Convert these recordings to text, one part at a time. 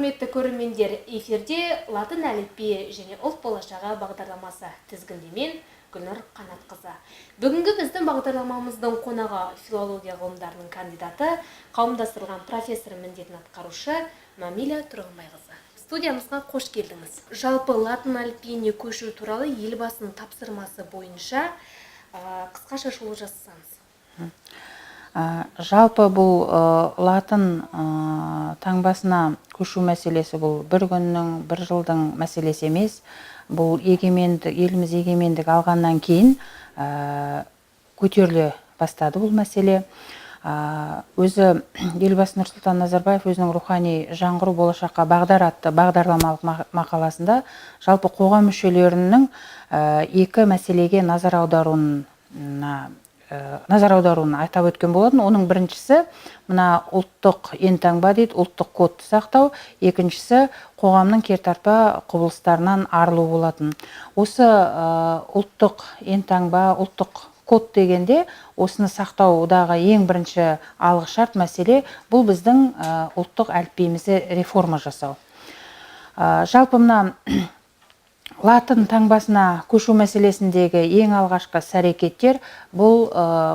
Құрметті көрермендер, эфирде «Латын әліпбиі және ұлт болашағы» бағдарламасы, тізгінде мен, Гүлнұр Қанатқызы. Бүгінгі біздің бағдарламамыздың қонағы – филология ғылымдарының кандидаты, қауымдастырылған профессор міндетін атқарушы Мамиля Тұрғынбайқызы. Студиямызға қош келдіңіз! Жалпы, латын әліпбиіне көшу туралы Елбасының тапсырмасы бойынша қысқаша шолу жасасаңыз. Жалпы бұл латын таңбасына көшу мәселесі – бұл бір күннің, бір жылдың мәселесі емес. Бұл егеменді еліміз егемендік алғаннан кейін көтеріле бастады бұл мәселе. Өзі Елбасы Нұрсұлтан Назарбаев өзінің «Рухани жаңғыру: болашаққа бағдар» атты бағдарламалық мақаласында жалпы қоғам мүшелерінің екі мәселеге назар аударуын атап өткен болатын. Оның біріншісі – мына ұлттық елтаңба дейді, ұлттық кодты сақтау, екіншісі – қоғамның кертартпа құбылыстарынан арылу болатын. Осы ұлттық елтаңба, ұлттық код дегенде, осыны сақтаудағы ең бірінші алғышарт мәселе – бұл біздің ұлттық әліпбиімізде реформа жасау. Жалпы мына латын таңбасына көшу мәселесіндегі ең алғашқы іс әрекеттер – бұл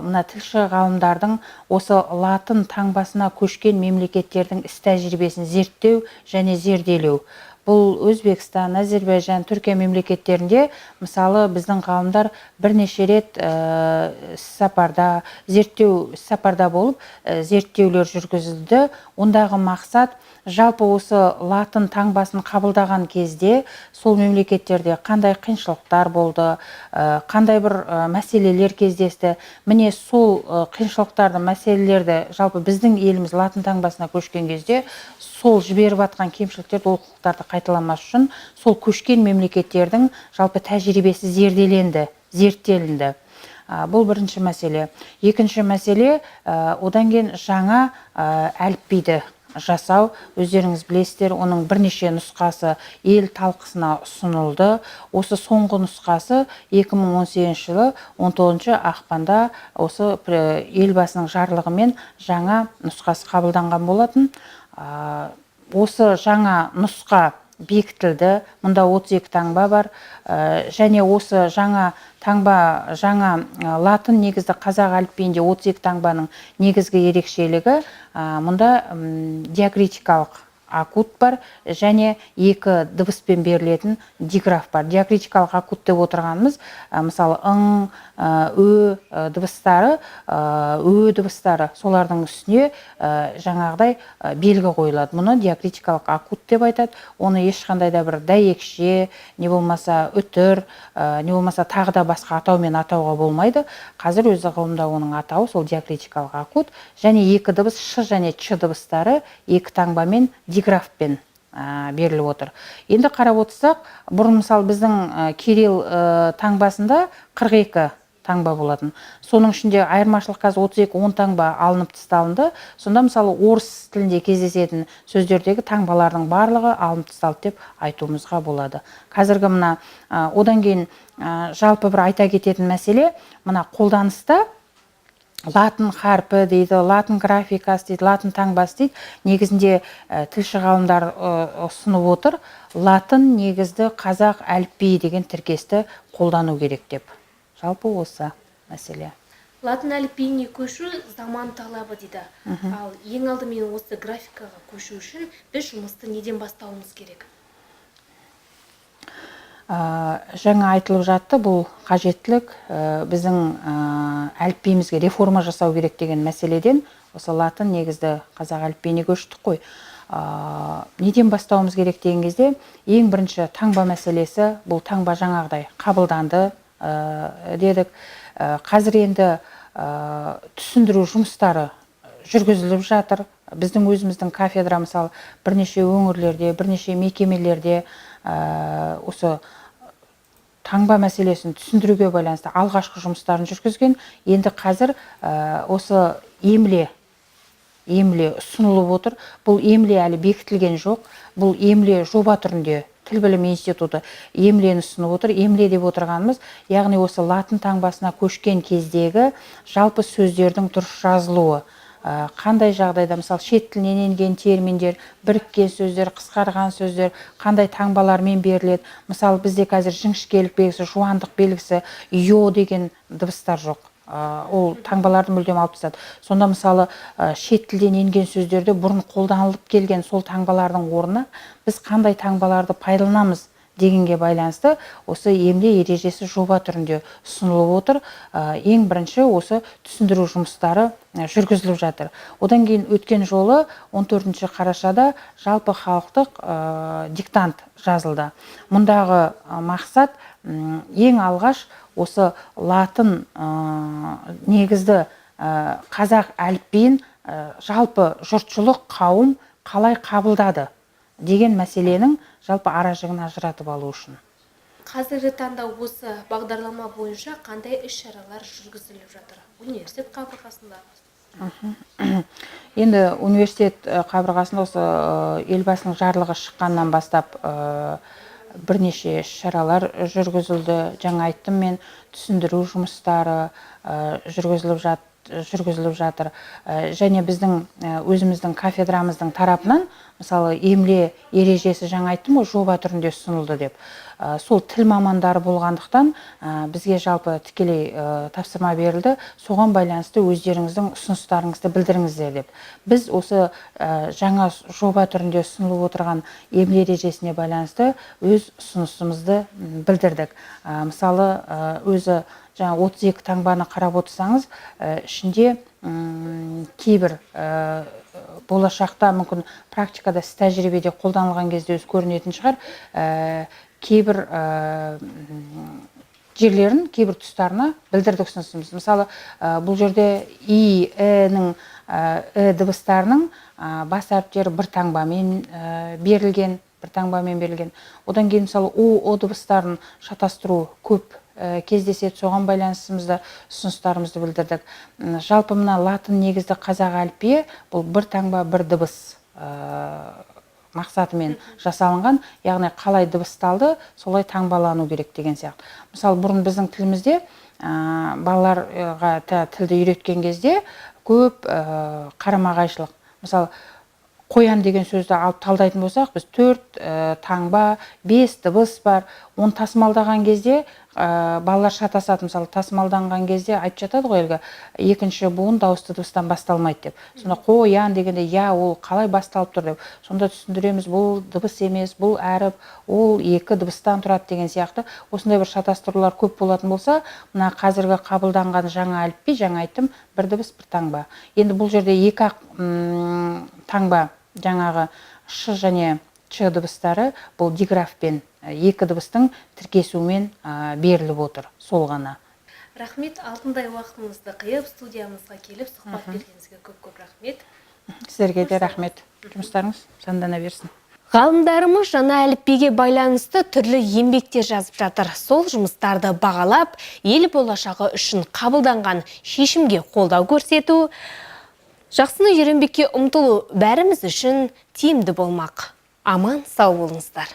мына тілші ғалымдардың осы латын таңбасына көшкен мемлекеттердің іс тәжірибесін зерттеу және зерделеу. Бұл Өзбекстан, Әзербайжан, Түркия мемлекеттерінде, мысалы, біздің ғалымдар бірнеше рет іссапарда, зерттеу іссапарда болып, зерттеулер жүргізілді. Ондағы мақсат – жалпы осы латын таңбасын қабылдаған кезде сол мемлекеттерде қандай қиыншылықтар болды, қандай бір мәселелер кездесті. Міне, сол қиыншылықтарды, мәселелерді жалпы біздің еліміз латын таңбасына көшкен кезде сол жіберіп жатқан кемшіліктерді, олқылықтарды қайталамас үшін сол көшкен мемлекеттердің жалпы тәжірибесі зерделенді, зерттелінді. Бұл бірінші мәселе. Екінші мәселе, одан кейін жаңа әліпбиді жасау. Өздеріңіз білесіздер, оның бірнеше нұсқасы ел талқысына ұсынылды. Осы соңғы нұсқасы 2018 жылы 19 ақпанда осы Елбасының жарлығымен жаңа нұсқасы қабылданған болатын. Осы жаңа нұсқа бекітілді. Мұнда 32 таңба бар. Және осы жаңа таңба, жаңа латын негізді қазақ әліпбиінде 32 таңбаның негізгі ерекшелігі: мұнда диакритикалық акут бар және екі дыбыспен берілетін диграф бар. Диакритикалық акут деп отырғанымыз, мысалы, ың, ө дыбыстары, ө дыбыстары, солардың үстіне жаңағыдай белгі қойылады. Мұны диакритикалық акут деп айтады. Оны ешқандай да бір дәйекше, не болмаса үтір, не болмаса тағы да басқа атаумен атауға болмайды. Қазір өзі ғылымда оның атауы сол диакритикалық акут. Және екі дыбыс, ш және ч дыбыстары екі таңбамен, диграфпен беріліп отыр. Енді қарап отырсақ, бұрын, мысалы, біздің кирилл таңбасында 42 таңба болатын. Соның ішінде айырмашылық қазір 32, 10 таңба алынып тасталынды. Сонда, мысалы, орыс тілінде кездесетін сөздердегі таңбалардың барлығы алынып тасталды деп айтуымызға болады. Қазіргі мына одан кейін жалпы бір айта кететін мәселе: мына қолданыста латын харпі дейді, латын графикасы дейді, латын таңбасы дейді. Негізінде тілші ғалымдар ұсынып отыр, латын негізді қазақ әліпбиі деген тіркесті қолдану керек деп. Жалпы осы мәселе. Латын әліпбиіне көшу – заман талабы дейді. Ал ең алдымен осы графикаға көшу үшін біз жұмысты неден бастауымыз керек? Жаңа айтылып жатты, бұл қажеттілік, біздің әліпбиімізге реформа жасау керек деген мәселеден осы латын негізді қазақ әліпбиіне көштік қой. Неден бастауымыз керек деген кезде, ең бірінші таңба мәселесі. Бұл таңба жаңағыдай қабылданды дедік. Қазір енді түсіндіру жұмыстары жүргізіліп жатыр. Біздің өзіміздің кафедра, мысалы, бірнеше өңірлерде, бірнеше мекемелерде осы таңба мәселесін түсіндіруге байланысты алғашқы жұмыстарын жүргізген. Енді қазір осы емле ұсынылып отыр. Бұл емле әлі бекітілген жоқ, бұл емле жоба түрінде. Тіл білімі институты емлені ұсынып отыр. Емле деп отырғанымыз, яғни осы латын таңбасына көшкен кездегі жалпы сөздердің дұрыс жазылуы. Қандай жағдайда, мысалы, шет тілінен енген терминдер, біріккен сөздер, қысқарған сөздер қандай таңбалармен беріледі. Мысалы, бізде қазір жіңішкелік белгісі, жуандық белгісі, ё деген дыбыстар жоқ. Ол таңбаларды мүлдем алып тастады. Сонда, мысалы, шет тілден енген сөздерде бұрын қолданылып келген сол таңбалардың орнына біз қандай таңбаларды пайдаланамыз дегенге байланысты осы емле ережесі жоба түрінде ұсынылып отыр. Ең бірінші осы түсіндіру жұмыстары жүргізіліп жатыр. Одан кейін өткен жолы 14 қарашада жалпы халықтық диктант жазылды. Мұндағы мақсат ең алғаш осы латын негізді қазақ әліпбиін жалпы жұртшылық қауым қалай қабылдады деген мәселенің жалпы ара жігін ажыратып алу үшін. Қазіргі таңда осы бағдарлама бойынша қандай іс-шаралар жүргізіліп жатыр университет қабырғасында? Енді университет қабырғасында осы Елбасының жарлығы шыққаннан бастап бірнеше іс-шаралар жүргізілді. Жаңа айттым мен, түсіндіру жұмыстары жүргізіліп жатыр. Және біздің өзіміздің кафедрамыздың тарапынан, мысалы, емле ережесі, жаңа айттым ғой, жоба түрінде ұсынылды деп. Сол тіл мамандары болғандықтан, бізге жалпы тікелей тапсырма берілді, соған байланысты өздеріңіздің ұсыныстарыңызды білдіріңіздер деп. Біз осы жаңа жоба түрінде ұсынылып отырған емле ережесіне байланысты өз ұсынысымызды білдірдік. Мысалы, өзі жаңа 32 таңбаны қарап отырсаңыз, ішінде кейбір болашақта мүмкін практикада, іс тәжірибеде қолданылған кезде өзі көрінетін шығар, кейбір жерлерін, кейбір тұстарына білдірдік ұсынысымыз. Мысалы, бұл жерде и, і-нің, і дыбыстарының бас әріптері бір таңбамен берілген, бір таңбамен берілген. Одан кейін, мысалы, у, о дыбыстарын шатастыру көп кездеседі, соған байланысты ұсыныстарымызды білдірдік. Жалпы мына латын негізді қазақ әліпбиі бұл бір таңба, бір дыбыс мақсатымен жасалынған, яғни қалай дыбысталды, солай таңбалану керек деген сияқты. Мысалы, бұрын біздің тілімізде балаларға тілді үйреткен кезде көп қарама-қайшылық. Мысалы, қоян деген сөзді алып талдайтын болсақ, біз 4 таңба, 5 дыбыс бар. Оны тасымалдаған кезде балалар шатасады. Мысалы, тасымалданған кезде айтып жатады ғой, әлгі екінші буын дауысты дыбыстан басталмайды деп. Сонда қоян дегенде, я, ол қалай басталып тұр деп. Сонда түсіндіреміз, бұл дыбыс емес, бұл әріп, ол екі дыбыстан тұрады деген сияқты. Осындай бір шатастырулар көп болатын болса, мына қазіргі қабылданған жаңа әліпби, жаңа айттым, бір дыбыс, бір таңба. Енді бұл жерде екі ақ таңба, жаңағы ш және ч дыбыстары бұл диграфпен, екі дыбыстың тіркесуімен беріліп отыр, сол ғана. Рахмет, алтындай уақытыңызды қиып, студиямызға келіп сұхбат бергеніңізге көп-көп рахмет. Сіздерге де рахмет. Жұмыстарыңыз жандана берсін. Ғалымдарымыз жаңа әліпбиге байланысты түрлі еңбектер жазып жатыр. Сол жұмыстарды бағалап, ел болашағы үшін қабылданған шешімге қолдау көрсету, жақсыны үйренбекке ұмтылу бәріміз үшін тиімді болмақ. Аман сау болыңыздар.